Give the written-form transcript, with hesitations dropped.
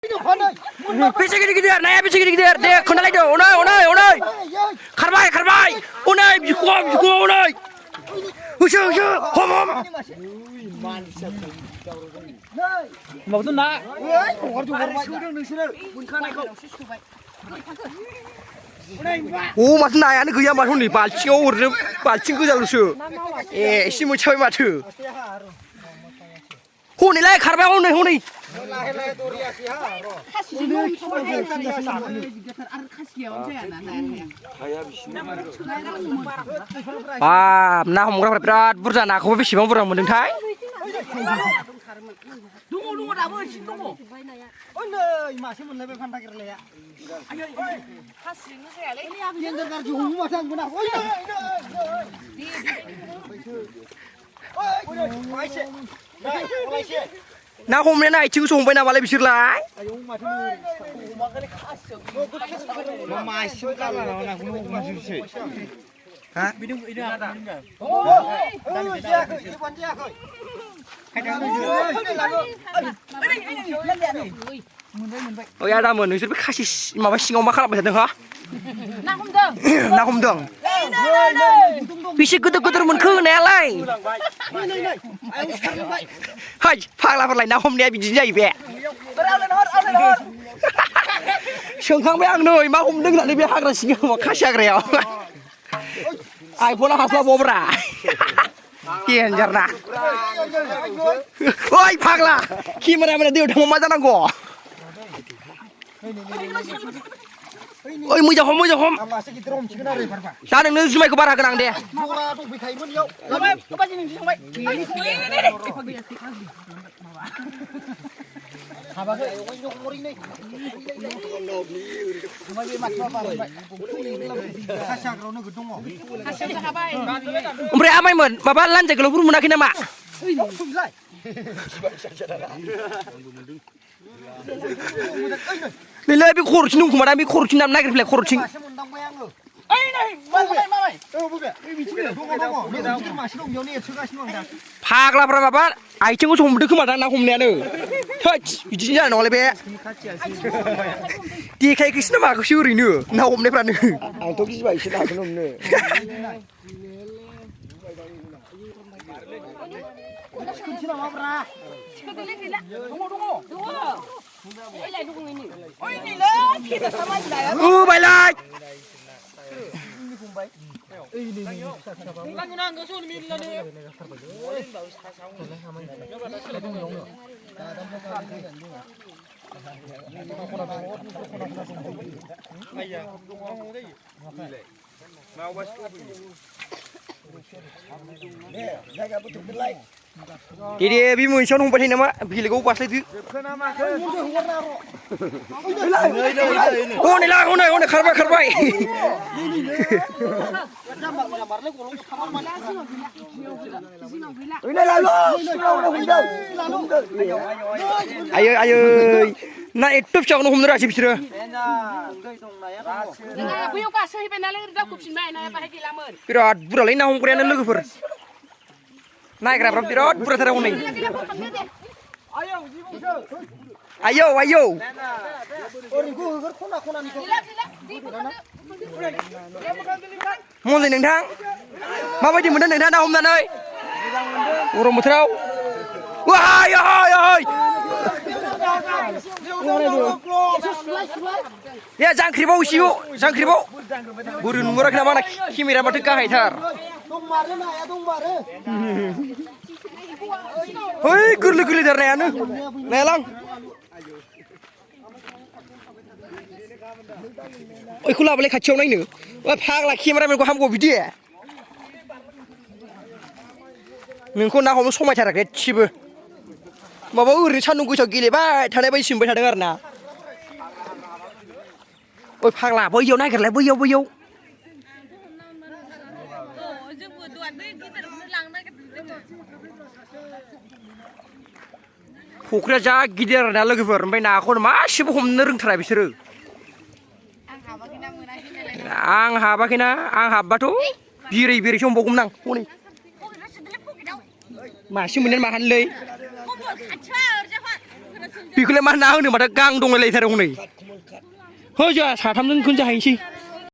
बेसे गिदिर नाया बेसे गिदिर दे खोन्थालायदो अनै खारबाय अनै बिखुआ अनै होसो हम माबाथ' ना अ माथो नायानो गैया माथो नै बाल्थिङाव ओरैनो बाल्थिं गोजाल'सो एसे मोनसाबाय माथो हनैलाय खारबाय हनै बाब ना हमग्राफ्रा बिराद बुरजा नाखौबो बेसेबां बुरजा मोनदोंथाय दङ दाबो एसे दङ ओइ मासे मोनलायबाय फान्था गेरलाया खासिजोंनो जायालै गेन्दार गाज्रि हमो माथो आंबो ना ना हमनाया आथिंखौसो हमबाय नामालाय बिसोरलाय ओइ आदामोन नोंसोर बे खासि माबा सिङाव मा खालामबाय थादों हा ना हमदों बेसे गिदिर मोनखो नायालाय हाय फाग्लाफोरलाय ना हमनाया बिदिनो जायो बे सोंखांबाय आं नै मा हमदों होननानै बे हाग्रा सिङाव खासि हाग्रायाव आइफना हास्लाबावब्रा केन्जारना ओइ फाग्ला केमेरामेना दैयाव थांबा मा जानांगौ ओइ मोजां हम दा नोंनो जुमायखौ बारा होगोन आं दे ओमफ्राय आमायमोन माबा लान्जाय गोलावफोर मोनाखै नामा नैलाय बे खर'थिं दंखोमा दा बे खर'थिं नाम नागिरफैलाय खर'थिं फाग्लाफ्रा माबा आथिंखौसो हमदों खोमा दा ना हमनायानो थोद बिदिनो जानाय नङालै बे देखायखोसो ना माखौसो ओरैनो ना हमनायफ्रानो आंथ' गिबाय एसे नाखौनो हमनो बायलाय दे बे मोनसेयावनो हमबाय थायो नामा बेलेगाव बास्लायदो हनै खारबाय आयै ना एथ' फिसाखौनो हमनो रोङासै बिसोरो बिराद बुरजालै ना हमग्रायानो लोगोफोर नायग्राफ्रा बिराद बुरजाथार हनै आयौ मलै नोंथां माबायदि मोनदों नोंथां ना हमनानै गरम बोथोराव दे जांख्रिबाव इसेखौ बोरै नुहराखै नामा आंना केमेरा माथो गाहायथार है गोरलैथार नायानो नायालां ओइखौ लाबोलाय खाथियाव नायनो फाग्ला केमेरामेनखौ हामगौ बिदि नोंखौ ना हमनो समायथाराखै एसेबो माबा ओरैनो सान्दुं गोसायाव गेलेबाय थानाय बायदि मोनबाय थादों आरो ना ओइ फाग्ला बैयाव नागिरलाय बैयाव फुख्रिया जा गिदिर ना लोगोफोर ओमफ्राय नाखौनो मासेबो हमनो रोंथारा बिसोरो आं हाबाखैना आं हाबबाथ' बिरै हमबावगौमोन आं हनै मासे मोननायानो माहानोलै बेखौलाय मा ना होनो माथो गां दंलायलायथारो हनै खमल खात है जोंहा साथामजों खौनो जाहैनोसै